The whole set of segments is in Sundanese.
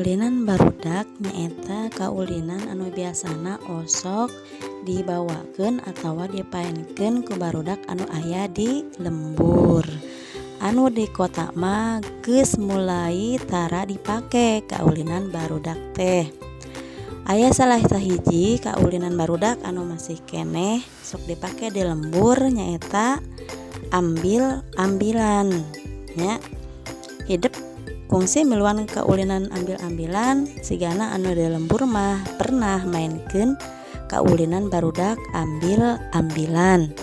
Kaulinan barudak nyaeta kaulinan anu biasana osok dibawakeun atawa dipaenkeun ku barudak anu aya di lembur. Anu di kota mah geus mulai tara dipake kaulinan barudak teh. Aya salah sahiji kaulinan barudak anu masih keneh sok dipake di lembur nyaeta ambil-ambilan nya. Hidep kungsi miluan kaulinan ambil-ambilan, sigana anu di lembur mah pernah maenkeun kaulinan barudak ambil-ambilan.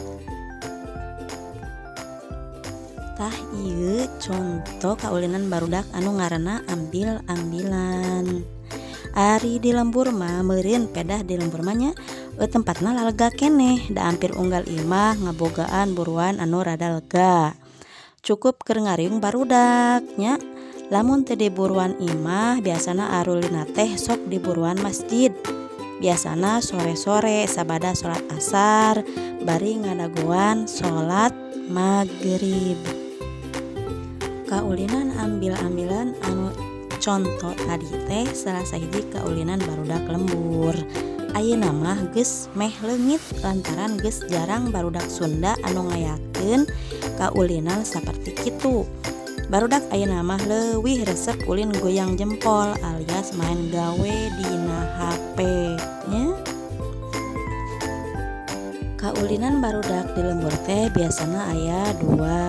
Tah ieu conto kaulinan barudak anu ngaranna ambil-ambilan. Ari di lembur mah meureun pedah di lembur mah nya tempatna lalga keneh, da hampir unggal imah ngabogaan buruan anu rada lega. Cukup keur ngariung barudak nya. Lamun teu di buruan imah, biasana arulina teh sok di buruan masjid. Biasana sore-sore sabada salat asar bari ngadagoan salat magrib. Kaulinan ambil-ambilan anu conto tadi teh salah sahiji kaulinan barudak lembur. Ayeuna mah geus meh leungit lantaran geus jarang barudak Sunda anu ngayakeun kaulinan saperti kitu. Barudak ayeuna mah leuwih resep ulin goyang jempol alias maen gawe dina HP nya. Kaulinan barudak di lembur teh biasana aya dua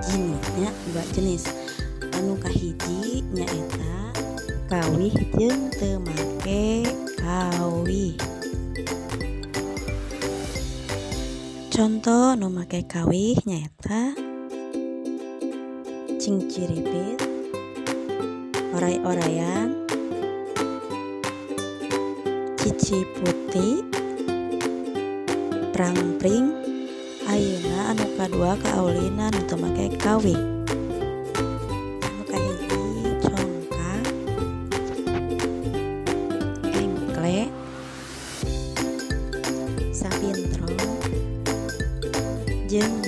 jenis nya, dua jenis. Anu kahiji nyaeta kawih jeung teu make kawih. Conto nu make kawih nyaeta cingciribit, oray-orayan, cici putih, prangpring. Ayeuna anu kadua kaulinan nu teu make kawih. Anu kahiji congkak, engkle, sapintrong, jeung